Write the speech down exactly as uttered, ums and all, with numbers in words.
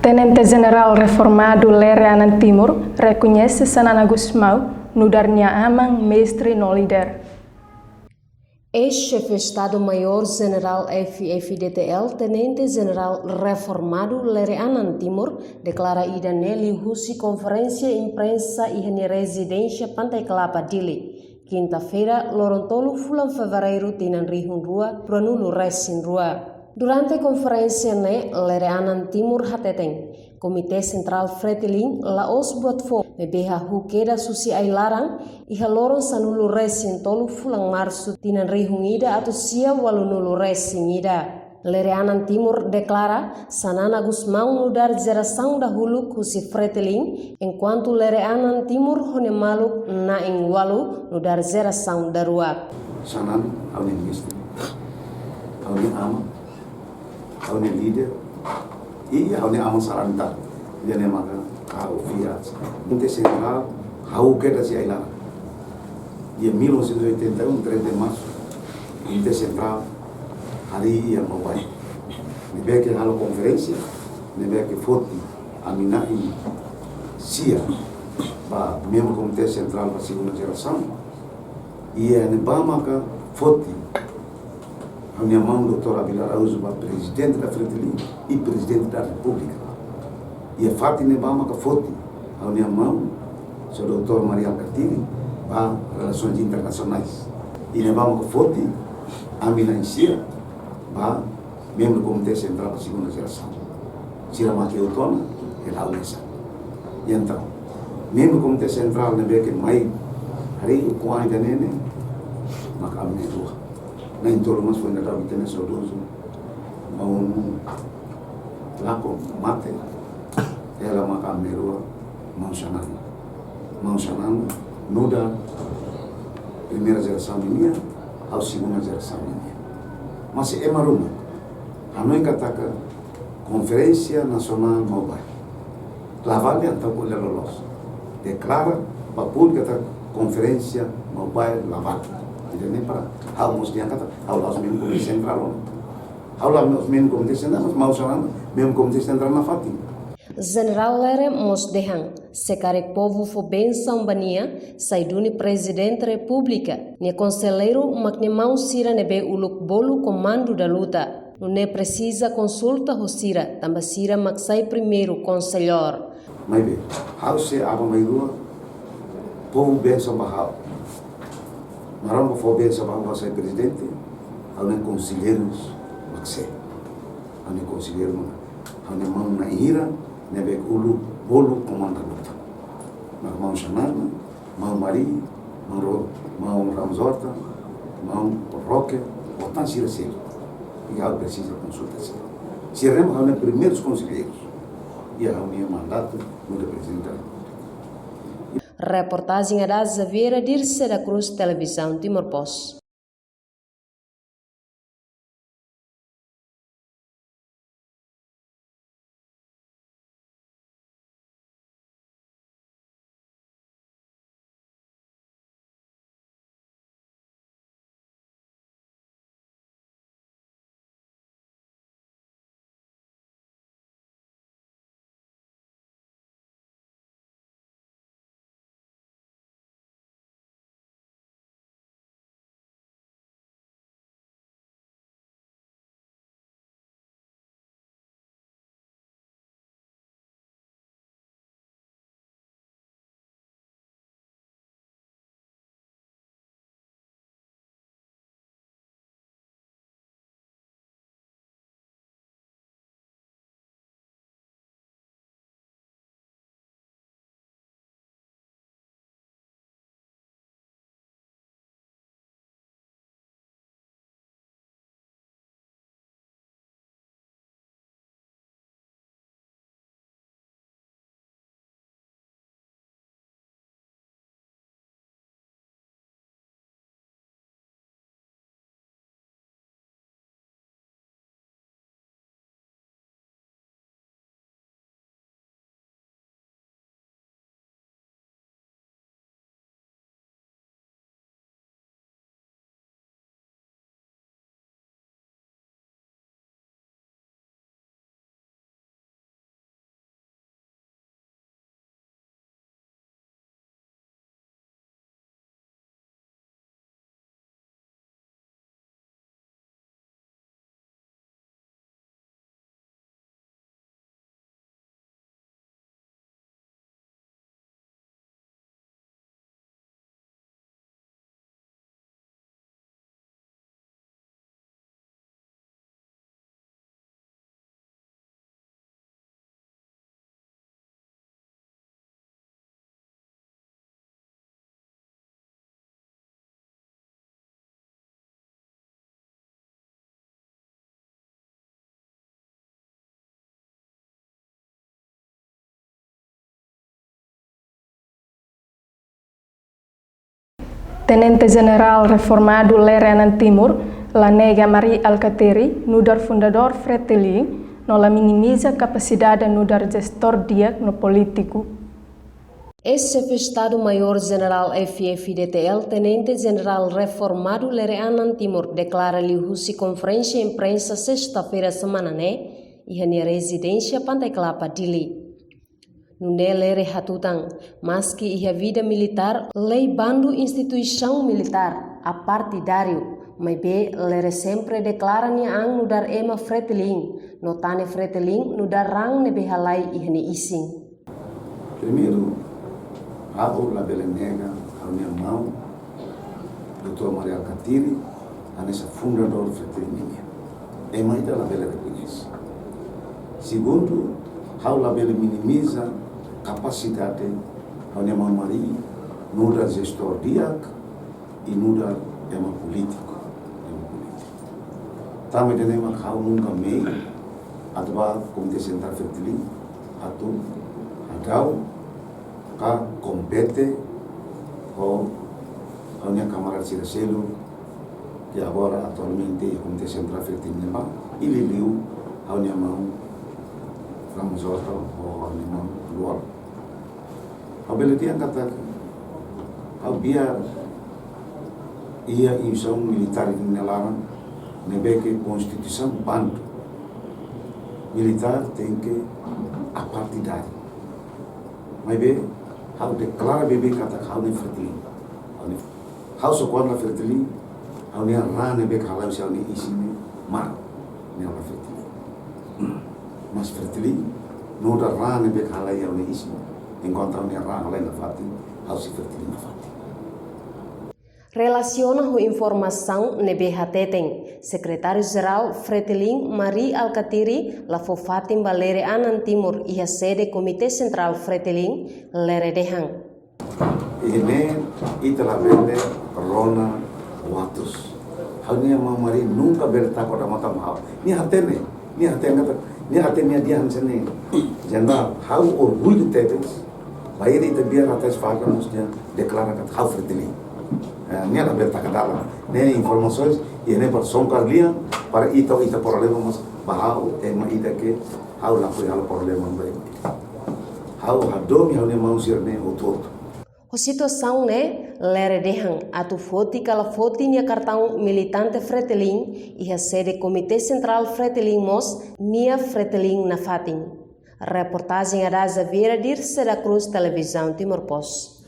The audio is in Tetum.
Tenente Jenerál reformadu Lere Anan Timur rekoñese Xanana Gusmão nu'udar nia aman, mestre no líder. Eis-Xefe Estadu Maiór Jenerál F-FDTL, Tenente Jenerál reformadu Lere Anan Timur, deklara ida-ne'e liuhusi konferénsia imprensa iha nia rezidénsia Pantai Kelapa, Dili, kinta-feira, loron tolu fulan Fevereiru tinan rihun rua ruanulu resin rua. Durante konferénsia ne'e, Lere Anan Timur hateten, Komité Sentrál Fretilin la'ós buat foun, maibé hahú kedas husi ai-laran, iha loron sanulu resin tolu fulan Marsu tinan rihun ida atus sia ualunulu resin ida. Lere Anan Timur deklara, Xanana Gusmão nu'udar jerasaun dahuluk husi Fretilin, enkuantu Lere Anan Timur ho nia maluk na'in-ualu nu'udar jerasaun daruak. Xanana, ha'u-nia mestre, ha'u-nia aman, ha'u-nia líder, i ha'u-nia aman sarani tan. Ida-ne'e maka ha'u fiar. Komité Sentrál hahú kedas husi ai-laran. Dia mil novecentos e oitenta e um, três de março, Komité Sentrál harii iha Maubara. Ne'ebé ke halo konferénsia, ne'ebé ke foti ami na'in sia ba membru Komité Sentrál ba segunda jerasaun. Iha ne'ebá maka foti ha'u-nia maun doutór Abílio Araújo ba Prezidente da Fretilin i Prezidente da Repúblika. Iha fatin ne'ebá maka foti ha'u-nia maun, señór doutór Mari Alkatiri, ba Relações Internacionais. I ne'ebá maka foti ami na'in sia ba membru Komité Sentrál ba segunda jerasaun. Sira maka hotu ona, hela ha'u mesak. I entaun, membru Komité Sentrál ne'ebé ke mai harii ukun-an ida-ne'e ne'e, maka ami na'in-rua. Na'in-tolu mós foin daudaun ita-nia saudozu maun Lako mate, hela maka ami na'in-rua, maun Xanana. Maun Xanana nu'udar primeira jerasaun ninian, ha'u segunda jerasaun ninian. Mas ema ruma hanoin katak Konferénsia Nasionál Maubara la vale, entaun ko'alia loloos. Deklara ba públiku katak Konferénsia Maubara la vale. Ida-ne'e para ha'u mós dehan katak ha'u la'ós membru Komité Sentrál ona. Ha'u la'ós membru Komité Sentrál, mas maun Xanana membru Komité Sentrál nafatin. Jenerál Lere mós dehan, se karik povu fó bensaun ba nia, sai duni Prezidente Repúblika, nia konselleiru mak nia maun sira ne'ebé uluk bolu komandu da luta. Nune'e presiza konsulta ho sira, tanba sira mak sai primeiru konselleiru. Maibé, ha'u sei aban-bainrua, povu bensaun ba ha'u. Maromak fó bensaun ba ha'u ba sai prezidente, ha'u-nia konselleiru mak sé. Ha'u-nia konselleiru mak ha'u-nia maun na'in hira, ne'ebé uluk bolu komandu luta. Mak maun Xanana, maun Mari, maun Ro-, maun Ramos Horta, maun Roque, otan sira seluk. I ha'u presiza konsulta sira. Sira ne'e mak ha'u-nia primeirus konselleirus iha ha'u-nia mandatu nu'udar Prezidente da Repúblika. Reportajen Ada Xaviera, Dirce da Cruz, Televizaun Timor Post. Tenente Jenerál reformadu Lere Anan Timur la nega Mari Alkatiri nu'udar fundadór Fretilin, no la minimiza kapasidade nu'udar jestór di'ak no polítiku. Eis-Xefe Estadu-Maiór Jenerál F-FDTL, Tenente Jenerál reformadu Lere Anan Timur, deklara liuhusi konferénsia imprensa sesta-feira semana ne'e, iha nia rezidénsia Pantai Kelapa, Dili. Nune'e Lere hatutan, maski iha vida militár, lei bandu instituisaun militár, apartidáriu, maibé Lere sempre deklara nia an nu'udar ema Fretilin, no tane Fretilin nu'udar raan ne'ebé halai iha nia isin. Primeiru, ha'u labele nega ha'u-nia maun, doutór Mari Alkatiri, hanesan fundadór Fretilin nian. Ema ida labele rekoñese. Segundu, ha'u labele minimiza kapasidade ha'u-nia maun Mari nu'udar jestór di'ak, i nu'udar ema polítiku, ema polítiku. Tanba ida-ne'e mak ha'u nunka mehi atu bá Komité Sentrál Fretilin atu hadau ka kompete ho ha'u-nia kamarada sira seluk ke agora atualmente iha Komité Sentrál Fretilin ne'ebá, i liuliu ha'u-nia maun Ramos Horta ho ha'u-nia maun Lú-Olo. Ha'u bele dehan katak ha'u biar iha instituisaun militár nia laran, ne'ebé ke konstituisaun bandu militár tenke apartidáriu. Maibé ha'u deklara beibeik katak ha'u ne'e Fretilin. Ha'u ne'e, ha'u só kuandu la Fretilin, ha'u-nia raan ne'ebé ke halai husi ha'u-nia isin ne'e malu, ne'e ha'u la Fretilin. Mas Fretilin nu'udar raan ne'ebé ke halai ha'u-nia isin, enkuantu ha'u-nia raan halai nafatin, ha'u sei Fretilin nafatin. Relasiona ho informasaun ne'ebé hateten, Sekretáriu Jerál Fretilin Mari Alkatiri la fó fatin ba Lere Anan Timur iha sede Komité Sentrál Fretilin, Lere dehan. Iha ne'e ita labele rona waktu. Ha'u-nia maun Mari nunka bele taka odamatan ba ha'u. Nia hatene, nia hatene katak, nia hatene nia dehan hanesan ne'e. Jenerál, ha'u orgullu tebes. Bainhira ita biar hatais fakar mós nia deklara katak ha'u Fretilin. Eh, nia labele taka dalan. Ne'e informasaun, iha ne'e para songkar lian, para ita, ita problema mós ba ha'u, ema ida ke ha'u lakohi halo problema ba ema. Ha'u hadomi ha'u-nia maun sira-ne'e hotu-hotu. Ho situasaun ne'e, Lere dehan atu foti ka la foti nia kartaun militante Fretilin iha sede Komité Sentrál Fretilin mós nia Fretilin nafatin. Reportajen Adaza Vieira, Dirce da Cruz, Televizaun Timor Post.